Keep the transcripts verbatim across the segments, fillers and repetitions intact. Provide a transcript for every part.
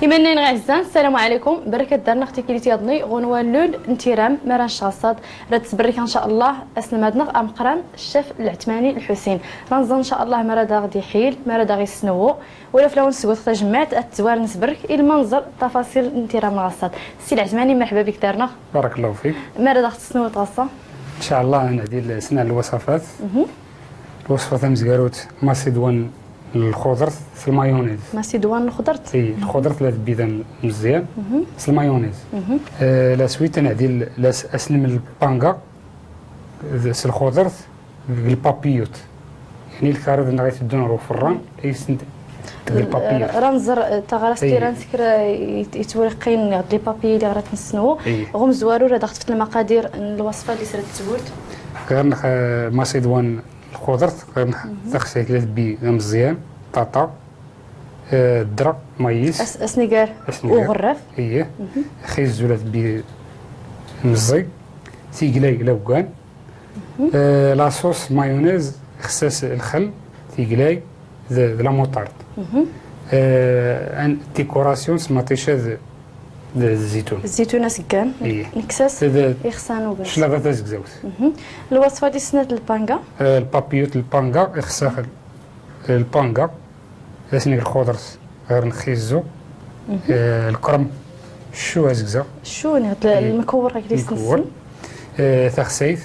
Imannayn ɣ-iɛzzan, ssalamu ɛlaykum. Barkat darnɣ tiklit yaḍni ɣ-unwa n lul n tiram mara nc-ɣaṣṣaḍ. Rad tsbrrk n ca allah asnmad-nɣ amqran ccaf lɛtmani lḥusin. Ranẓn n ca allah mara daɣ-d-iḥil, mara daɣ-issnww. Wala flawn sgut tajmmɛt ad-tzwar nsbrrk ilma nẓr tafaṣil n tiram n-ɣaṣṣaḍ. Ssi lɛtmani, mrḥba bik darnɣ. Barakallahu fik. Mara daɣ-tt-ssnww tɣaṣṣa. N ca allah nɛdil sna lwasafat. Lwasfa tamzgarut, masiḍwan n lxuḍrt s lmayuniz. Masiḍwan n lxuḍrt? Iy, lxuḍrt la tbid mẓyan s lmayuniz. La swit nɛdil la s-, asnm lpanga s lxuḍrt g lpapiyut. Yaɛni lkarḍ nɣa iteddun ɣr ufrran, isn-, g lpapiyut. Ranẓr taɣrast i ranskr itwriqqin d lpapiyut i ɣrat nsnww. Ɣ umzwaru rad ɣ-tft lmaqadir n lwasfa li srat tsburt. Ɣr nx masiḍwan lxuḍrt, ɣr nx taxsayt la tbid mẓyan, ṭaṭa, ddra, mayis. Asnigar uɣrraf. Iy. Xizzu la tbid mẓy, tiglay lawgan. Laṣuṣ mayuniz, ixsas lxl, tiglay d, d lamuṭard. Dikuṛasyu s maṭica d, d zzitun. Zzitun asggan. Iy. Nksas ixsan ugar. Claḍa tazgzawt. Lwasfa tis snat lpanga. Lpapiyut lpanga, ixsax lpanga. Asnm lxuḍrt ɣr nx xizzu. Lkrm, ccu azgzaw. Ccu, lmkwr. Taxsayt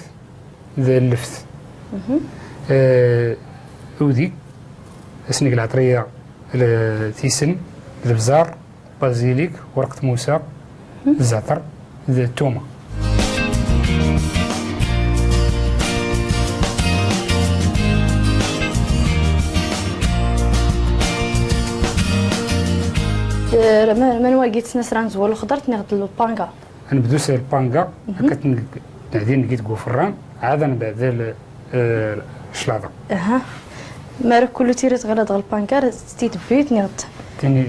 d lleft. Udi, asnm lɛṭriya, tisn, lbẓar, bazilik, wrq tmusa, zɛṭr d tuma. Manwa git snat ra nzwar lxḍrt niɣ d lpanga? Anbdu s lpanga. Akka tnɛdin git g ufrran, ɛad anbdl claḍa. Mara kullu tiri tɣilad ɣ lpanga, titbit niɣ d tini,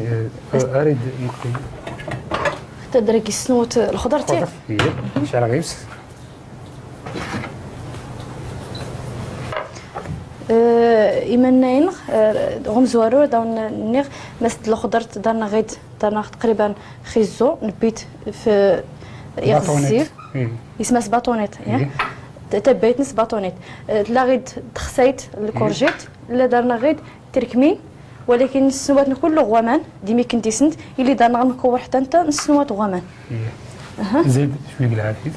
arid mqi. Tadra gis snwt lxḍrt. Iy. Cɛl ɣibs. Imannayn ɣ umzwaru dawn niɣ mas d lxḍrt darnɣ ɣid darnɣ tqriban xizzu, nbbit f iɣzzif. Ismas baṭunit. Tabbayt ns baṭunit. Tla ɣid txsayt lkurjit, la darnɣ ɣid tirkmin. Walakin nsnwat nkullu ɣ waman, dimi kndisnt, ili darnɣ lmkwr ḥta nta nsnwat ɣ waman. Zid cwi g lɛafit.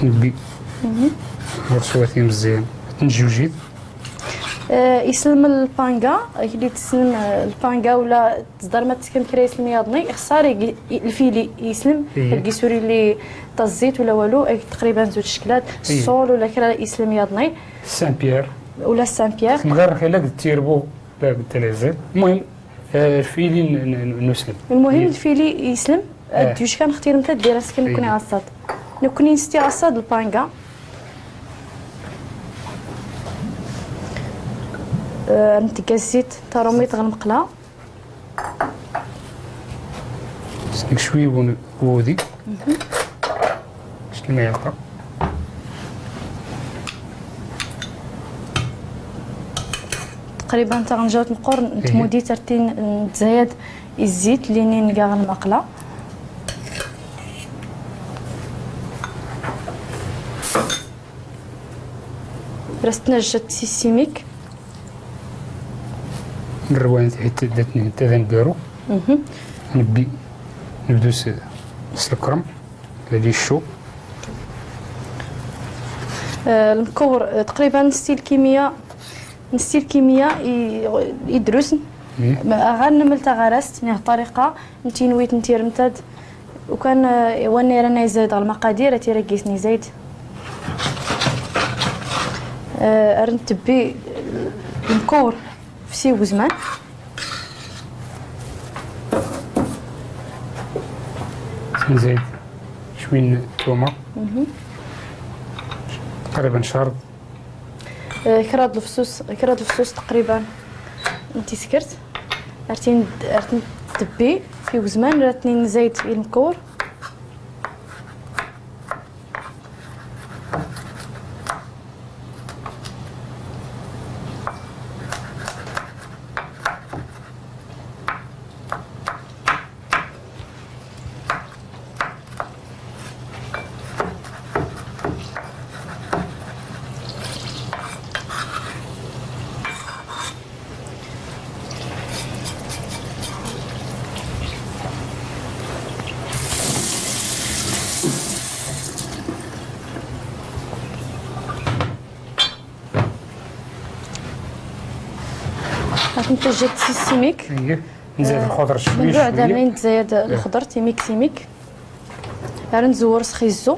Tnbbi. Ur swati mzyan. Tnjujit. Islm lpanga, ili tsnm lpanga wla tẓḍar ma tskrm kra islm yaḍni, ixsar lfili islm, agi suri li taẓẓit wla walu, agi tqriban zuj cklad, ṣṣul wla kra islm yaḍni. Saint Pierre. Wla Saint Pierre. Mɣar xila g tirbu, la g tliẓi. Lmuhim, lfili n uslm. Lmuhim lfili islm. Ad yuj kan xtirmt ad dira skin nkni ɣaṣṣad. Nkni nsti ɣaṣṣad lpanga. Ntga zzit tarumit ɣ lmqla. Snik cwi wudi. Cwi lmilqa. Tqriban taɣnjawt mqur n tmudit ar tin ntzayad izzit lini nga ɣ lmqla. Ras tnjjat s issimik. Nrwan tḥit datni tadngaru. Nbbi nbdu s lkram. Ladi ccu. Lmkawr tqriban nsti lkimiya. Nsti lkimiya idrusn. Ɣar nml taɣarast niɣ ṭariqa n tinwit n tirmtad. Ukan wanna iran izayed ɣ lmaqadir, atira gisn izayed. Ar ntbbi lmkawr f si wzman. Nzayed cwi n tuma. Tqriban crḍ. Kraḍ lfsus, kraḍ lfsus tqriban n tiskrt. Ar tin, ar tntbbi f wzman, ar tnin nzayed i lmkawr. نتجد سيسيميك. اييه. نزيد الخضر شوي شوي. من بعد راني نتزايد الخضر تيميك تيميك. راني نزور سخيزو.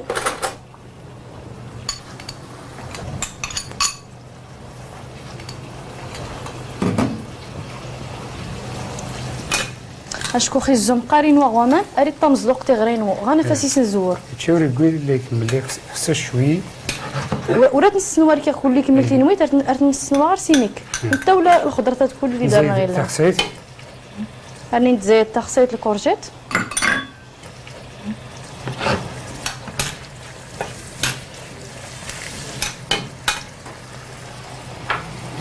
اشكو خيزو مقارين وغومان، اريد طمز لوقتي غرينو، غانا فاسيس نزور. تشاوري قوي ليك ملي خس-، خصها شوي. و-، ورات نسنوا لك كل اللي كملتي نويت، رات ن-، رات نسنوا غير سيميك. انت ولا الخضرة تاع كل اللي دارنا غير. تخسيت. راني نتزايد تخسيت الكورجيت.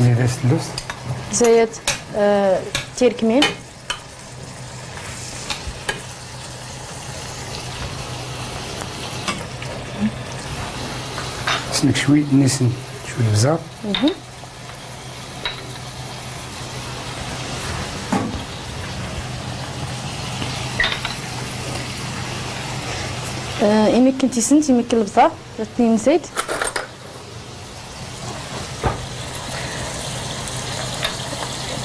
زيد السلوس. زيد، آه، تيركمين. سنك شوي نسن، شوي بزاف. آه، إيميكن تيسنت، إيميكن البزار، اثنين زيت.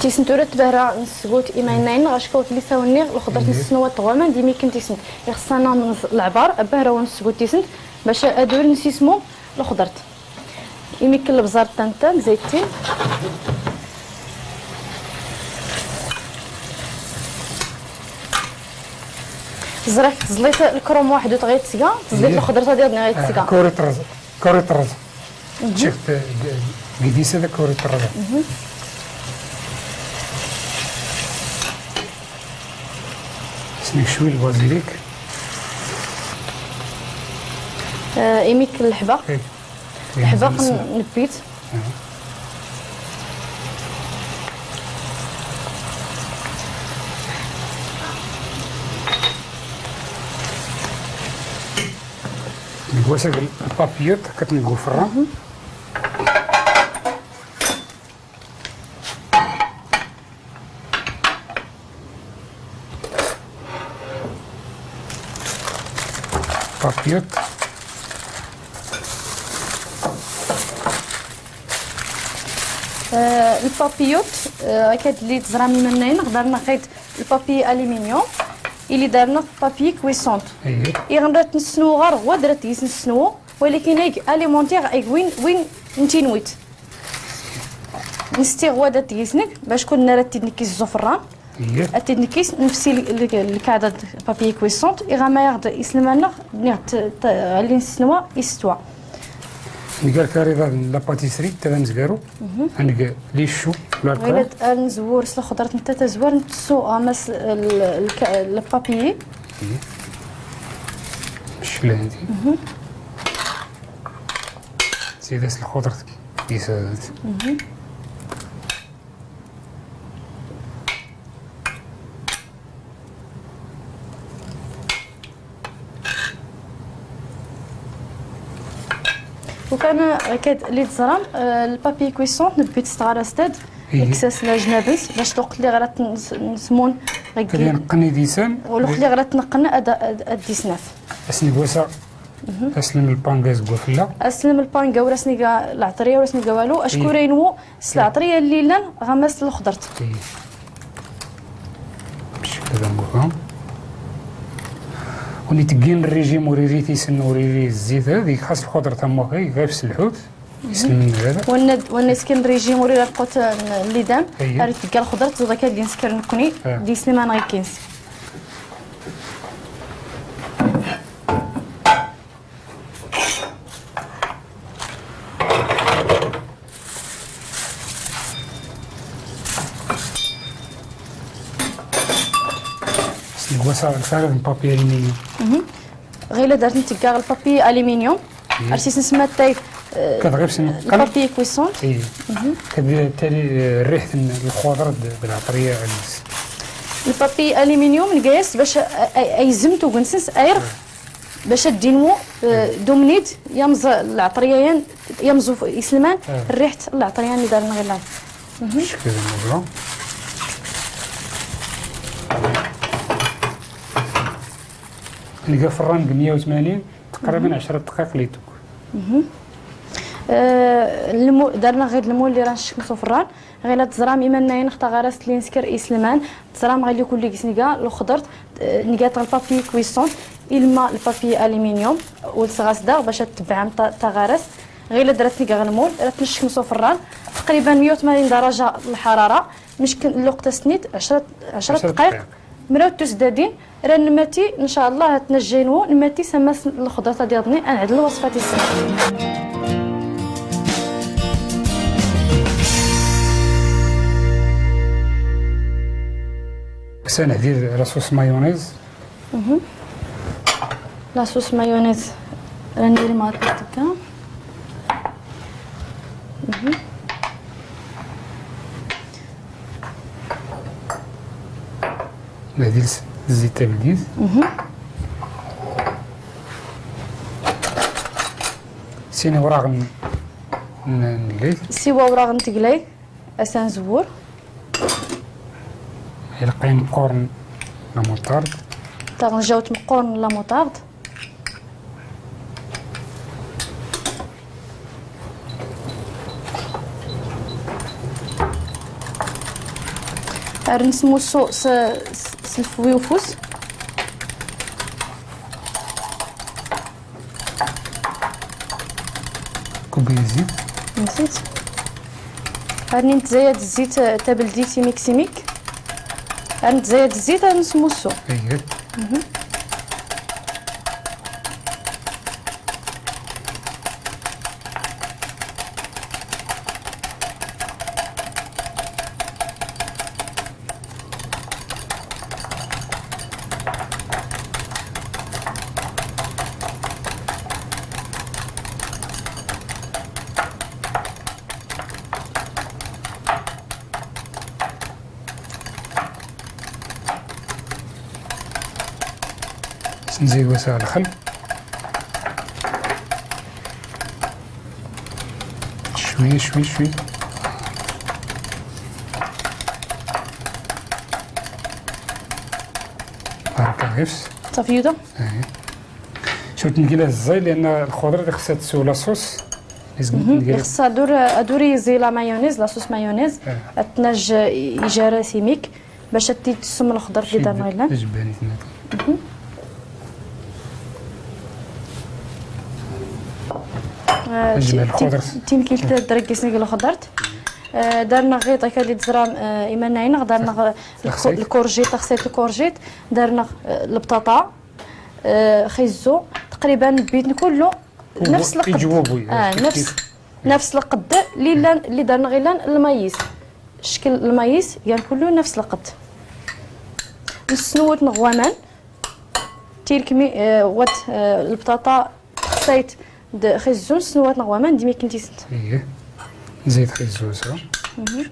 تيسنت ورا تبهرا نسقوت إيماينين، غاشكو كلي ساوني، الخضرة نسنوات غومان، دي ميكن تيسنت. يخصنا من العبار، أبهرا ونسقوت تيسنت، باش أدور نسيسمو الخضرة. إيميكن البزار تانتا مزيتين. زريك تزليت الكروم واحد وتغيت سيا، تزليت الخضرة تاع ديالنا غير سيا. كوري طرز، كوري طرز. شفت قديسة ذا كوري طرز. سنيك شوي البازيليك. آه، إيميك الحبة. الحباق نبيت. نقوسك البابيوت كتنقو في الرام. بابيوت. آه، البابيوت، آه، كاد اللي تزرامي منين، نقدر نقيت البابي ألومنيوم، اللي دارنا بابي كويسونت. إيه. إي غنرات نسنو غار غوا درات ديس نسنو، ولكن هيك أليمونتيغ هيك وين، وين نتي نويت. نستي غوا دات ديسنك، باش كون نرات تدنكي الزفران. إيه. أتدنكيس نفسي ال-، ال-، الكعدة بابي كويسونت، إغا ما يغد يسلمنا، نغد ت-، ت-، علي نسنوا يستوى. نقال كاري ذا لاباتيسري، تذا مزقارو. نقال لي شو، لا غير كار. ت-، نزور سلا خضرة نتا تزور نتسو، آه، مس ال-، الك-، البابي. إيه. مش اللي عندي. زيد اس الخضرة. يسادت. وكان كاد لي تزرام، آه، البابي كويسون نبي تستغرى ستاد. إيه. نكساس لا جنابس، باش لوقت لي غرات نس-، نسمون غيكي. كدي نقني ديسان. ولوقت لي غرات نقن أد-، أد-، أد ديسناف. أسني بوسا. أسلم البانغا زقوفلا. أسلم البانغا ورسني قا العطرية ورسني قا والو. أشكورين مو. سلعطرية اللي لن غمس الخضرت. إيه. بالشكل هذا نقولهم. وني تقين الريجيم وريري تيسن وريري الزيت هذه، خاص الخضرة تموخي، غير في السلحوت. يسلم من هذا. وانا، وانا سكن الريجيم وريري قوت اللي دام. إيه. هذه تلقى الخضرة تزوض كان اللي نسكر نكوني. آه. دي سليمان غير كينس. نقوسها غير ثالث من بابي ألمنيوم. غير إلا دارت نتقاغ البابي ألمنيوم. إيه. عرفتي سنسمى التايب، آه، كتغيب سن البابي كويسون. إيه. كدير تالي، آه، ريحة الخضرة د-، بالعطرية أنس. البابي ألمنيوم نقيس باش أ-، أ-، أيزمتو قنسنس أير. باش الدينمو، آه، دومنيت يمز العطرية ين-، يمزو ف-، يسلمان، آه. الريحة العطرية اللي دارنا غير لها. شكرا مرة. نلقى فران مية وثمانين، تقريبًا عشرة دقائق ليتوك. آه، المول، درنا غير المول اللي راه نشكمسو في الران. غير تزرام إيمان ناين اختار غرس لين سكر إسلمان. تزرام غير كل جسنجا الخضرت، آه، نجات البابي كويسون، إلما البابي ألمنيوم، والسغاس دا باش تتبعم تا-، تا غرس. غير درت نجا المول، راه نشكمسو في الران. تقريبًا مية وثمانين درجة الحرارة. مشكل الوقت سنيت عشرة، عشرة عشرة دقائق. دقائق. مراو تسدادين، راه نماتي إن شاء الله هتنجينو، نماتي سماس الخضرة ديالني، أنعد الوصفة تسمى. سنعدي la sauce mayonnaise. مهم. La sauce mayonnaise، راني ريماركي هكا. مهم. هادي الس-، الزيت تاع البديل. مهم. سيني وراغ ن-، ن-، نقلي. سيوا وراغ نتقلاي، أسان زوور. يلقين قرن la moutarde. تاغن جاوت مقرن la moutarde. ار نسموسو س-، س-، سلفوي وفوس. كوباية زيت. نسيت. راني نتزايد الزيت، آه، تابلدي سيميك سيميك. راني نتزايد الزيت، راني نسموسو. اييه. مهم. نزيد وسع الخل. شوي، شوي، شوي. هاكا غير. صافي يودا؟ ايه. شوف، تنقلها الزاي، لأن الخضرة اللي خصها تسوى la sauce. لازم مهم. تنقلها. خصها دور، دوري زي la mayonnaise، la sauce mayonnaise. اه. اتنج يجارة سيميك. باش تي تسم الخضر كي دار مغيلان. جباني تنات. مهم. آه، تي-، تي-، تيمكيل تدركي سنيك الخضرت. آه، دارنا غيط هكا اللي تزرع، آه، إيمان ناينغ، دارنا غ-، الكو-، الكورجيت، تخسيت الكورجيت، دارنا، آه، البطاطا، آه، خيزو، تقريبًا بيتن كله هو نفس القد. يجوبوا، آه، كيف نفس، كيف. نفس القد اللي لان-، اللي دارنا غيلان المايس. شكل المايس كان كله نفس القد. نسنوت نغوامان. تيركمي، آه، وات، آه، البطاطا تخسيت د-، خيزون سنوات نغوامان ديما كنتي سنت. ايه. نزيد خيزون سوا. مهم.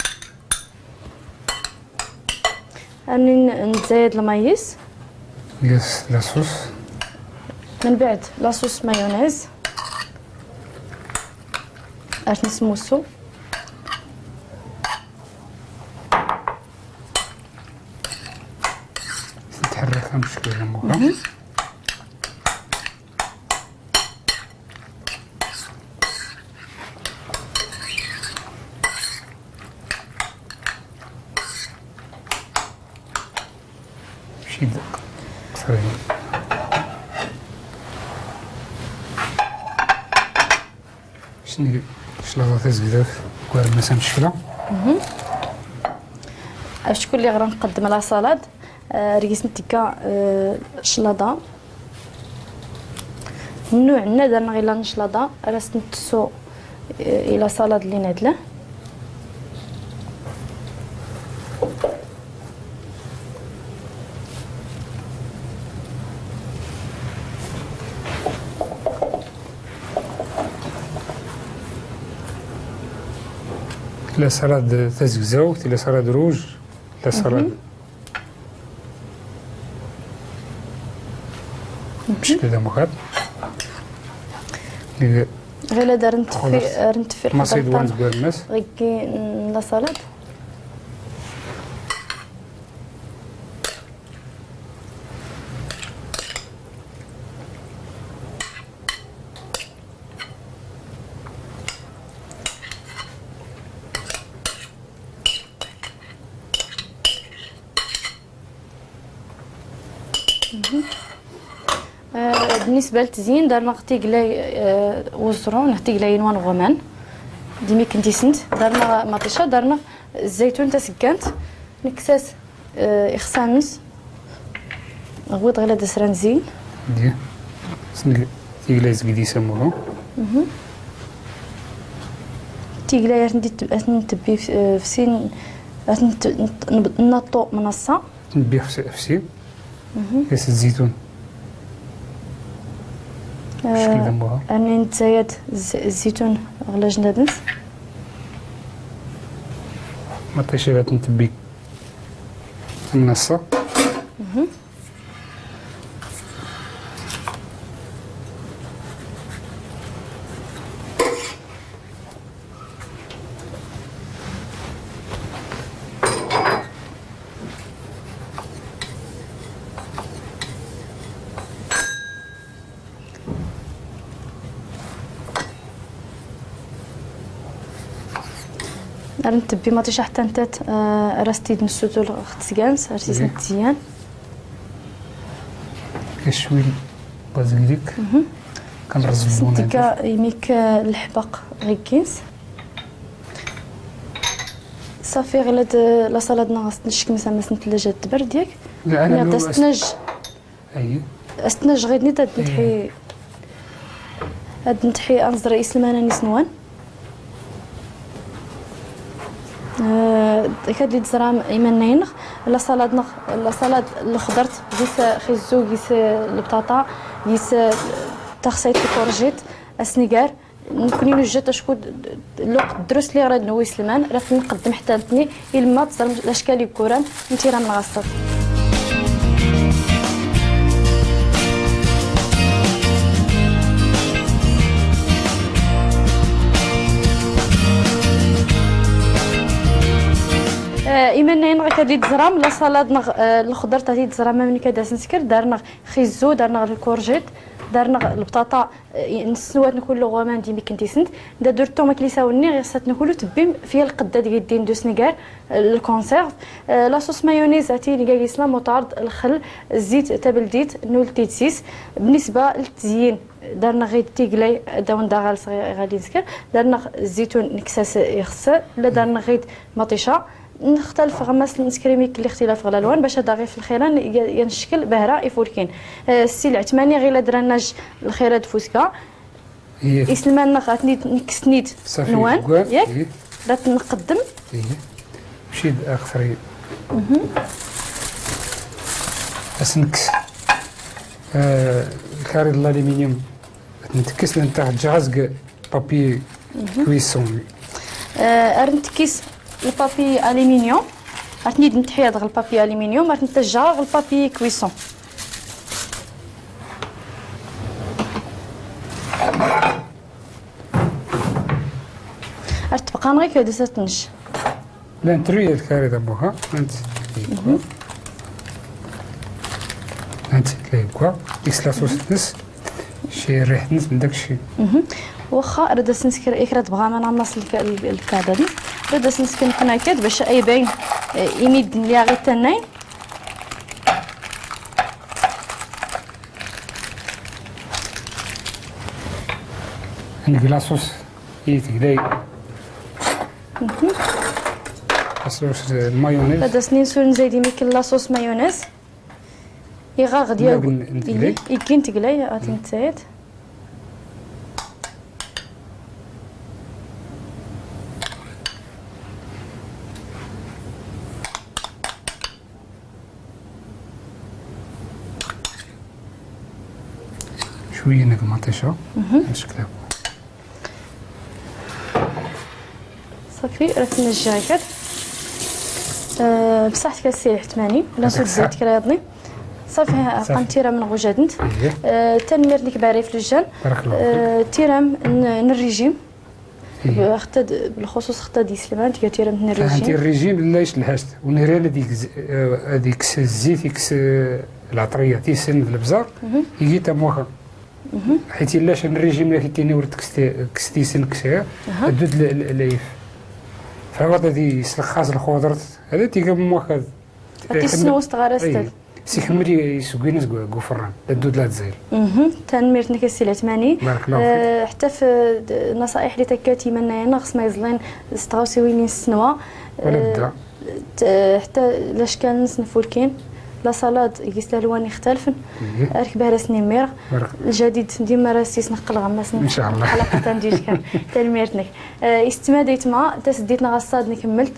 راني ن-، نزايد المايس. يس، la sauce. من بعد la sauce mayonnaise. اش نسموسو. نتحركها مشكلة مهم. شي دق. صافي. شنو شلاضة تزقداف كوار مسا مشكلة. مهم. شكون اللي غرا نقدم la salade؟ آه، ريس متيكا، آه، شلاضة. النوع عندنا درنا غير لانشلاضة، راه ستنتسو، آه، إلى سالاد اللي نادله. لا سالاد تزكزاو، لا سالاد روج، لا سالاد. بشكل ديموكرات. غير لا دار نتفي، خلاص. نتفي ما صيد وان زبال الناس. غيكي لا سالاد. Bnisba ltizyin, darnɣ tiglay, eh, uẓru, neɣ tiglay n wanɣuman. Dimi kndisnt, darnɣ maṭica, darnɣ zzaytun tasgant, nksas, eh, ixsams. Ɣwid ɣila dasran zin. Di. Sng tiglay zgdi samuha. Mhm. Tiglay atn tbbi f-, eh, fsin, atn naṭṭu mnṣṣa. Tnbbi fsin. Mhm. Is zzitun. Mckkl d-amuha. Arni ntsayad zzitun ɣ lajnad-ns. Maṭica atn tbbi mnṣṣa. Mhm. Ar ntbbi maṭica ḥtta nttat, eh, ar as-t-id-nsutul ɣ tẓgant, ar s-id-nttiyyan. Kacwil bazglik. Mhm. Kan rẓbuna. Imi-k, eh, lḥbaq ɣ iggins. Ṣafi, ɣilad, eh, la salade-nneɣ as-t-nckmes ammas n tllaja tberd, yak? Nniɣ-d as-t-nejj. Ayi. As-t-nejj ɣidni ad-ntḥi. Ad-ntḥi anẓri islman anis nwan. Eh, akad-li tẓram imannayen-nneɣ, la salade-nneɣ, la salade n lxḍert, gis xizzu, gis lbṭaṭa, gis taxsayt n lkurjit, asngar. Nkni nujjat acku d-, d-, lweqt drus li ɣ rad nwi islman, rad nqeddem ḥtta ntni, ilmma tẓrem lackal igguran n tiram n ɣaṣṣat. Eh, imannayen-nneɣ akad-li tẓram, la salade-nneɣ, eh, lxḍert ad-li tẓram amnk ad as-nskr, darnɣ xizzu, darnɣ lkurjit, darnɣ lbṭaṭa, eh, nsnwat nkullu ɣuman d imikntisnt. Da dur tum akli sawnni, ɣiṣṣat nkullu tbbim fya lqdda deg iddin d usngar, eh, lconserve. Eh, la sauce mayonnaise, ati nga gis la moutarde, lxl, zzit, tabldit, nul tidsis. Bnisba ltzyin, darnɣ ɣid tiglay, dawn daɣal sɣi ɣalin skr, darnɣ zzitun nksas ixṣṣ, la darnɣ ɣid maṭica. Nxtalf ɣ mass n screen mik lixtilaf ɣ lalwan, bac ad aɣif lxiran, yan cckel bahra ifulkin. Eh, ssi lɛetmani ɣila drannaj lxira d fusga. Islman-nneɣ atni nksnid nwan, yak? Rat nqeddem. Mci d axtri. As-nks, eh, lkari d l'aluminium. Ntekkis, ntax ǧaɣ-as g papier cuisson. Eh, ar ntekkis lpapier aluminium. Ar tnid ntḥi adɣ lpapier aluminium, ar tntajjaɣ lpapier cuisson. Ar tbqa nɣik ad as-tnec. Llan tru yal kari d amuha, ant igwa. Ant la igwa. Iks la sauce nnes. Ci rriḥt nnes mdak ci. Waxxa, rad as-nskr ikra tbɣa ma nɣmas lkada nnes. Rad as-nskr nqnakad bac ay bayn, eh, imidden li aɣit tannayn. Neg la sauce i teglay. La sauce, eh, mayonnaise. Ad as-ninsu nzaydi mikl la sauce mayonnaise. Iɣaɣ d yaw. Neg n teglay. Iggi n teglay, ad t-ntsayt. Cwiya n gmaṭica. Mckkla. Ṣafi, rad t-nejj akad. Eh, bṣaḥt kra ssi lɛetmani, la nsud zzayt kra yaḍni. Ṣafi, qan tiram n ɣujadent. Eh, tanmirt nik bari f lujjan. Barak Llah fik. Eh, tiram n, n rrijim. Xtad, bxuṣuṣ xtad islman, tga tiram n rrijim. Anti rrijim, la islḥast. Unhran ad ikz-, eh, ad iks zzit, iks, eh, lɛeṭriya, tisin d lebẓar, igi tamuxa. Ḥit illa can rrijim la k-ittini ur tksti-, kstisin ksiya, ad dud l-, l-, layf. Fawad ad islxas lxudrt, ad tiga muxa. Ad tisnus tɣarast. Sikmri isgwin zgwa gufran da dud la dzil. Mhm. Tanmirt nek a ssi lɛtmani. Bark llahu fik. Htta f nasaih li takkat imanna yana xsma izlin stɣawsiwin issnwa. Htta lashkal nsnfulkin. La salad gis lalwan ixtalfn. Ark bahra snimmir. Ljadid dimma rasi snqql ɣammasn. Inshallah. Xlaqtan dishkan. Tanmirt nek. Istmadit ma tasdit nɣassad nkmmlt.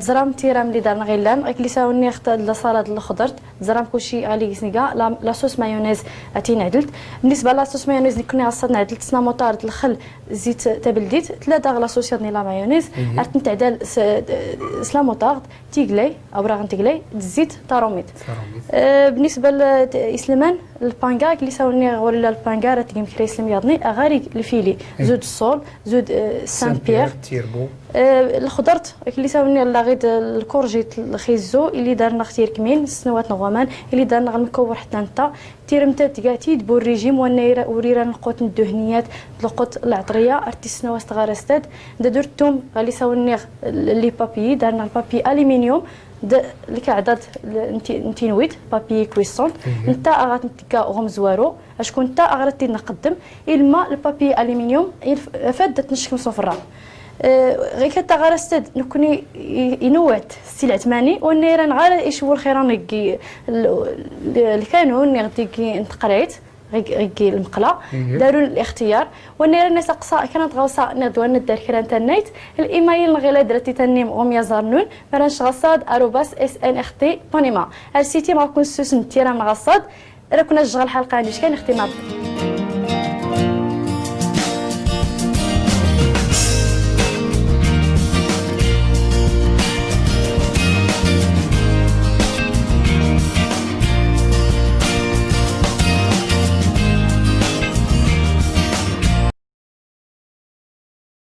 Dzram tiram li darn ɣillan ɣik li sawni xta la salad lxdrt. Dzram kuci ɣali gisnga. La sauce mayonnaise atin adlt. Bnisba la sauce mayonnaise nkni ɣassad nadlt sna mutard lxl. Zit tabldit tla daɣ la sauce yadni la mayonnaise. Artin tadal sla mutard. Tiglay awraɣ n tiglay. Dzit tarumit. Bnisba l islman lpanga ɣik li sawni ɣur illa lpanga ratgim kra islm yadni aɣarig lfili. Zud ssol. Zud saint pierre. Lxdrt ɣik li sawni llaɣid lkurjit lxizo ili darn ɣ tirkmin snwat nɣwaman. Ili darn ɣ lmkawr ḥtta ntta. Tirmta tgatid bu rrijim wanna uriran lqut nduhniyat. Lqut lɛṭriya arti snwas tɣarastad. Dadur tum ɣali sawni ɣ li papiyi darn ɣ papiyi aluminium. Lkaɛdad ntinwit papiyi cuisson. Ntta aɣat ntka ɣumzwaro. Acku ntta aɣrat tid nqddm ilma lpapiyi aluminium. Afad da tnckm sufra. Ɣikat taɣarastad nkni inwat ssi lɛtmani wanna iran ɣar icwur xiran. Lkanun iɣ digi ntqrayt ɣiggi lmqla. Darun lixtiyar wanna iran asaqsa kna tɣawsa niɣ dwan ddar kran tannayt. Limayl nɣila drat itannim ɣum yaẓarnun. Maran cɣassad arobas snrt. Ponima. Arsitim ɣakun ssusn tiram nɣassad. Rakun ajɣal ḥalqa nishkan ixtimar.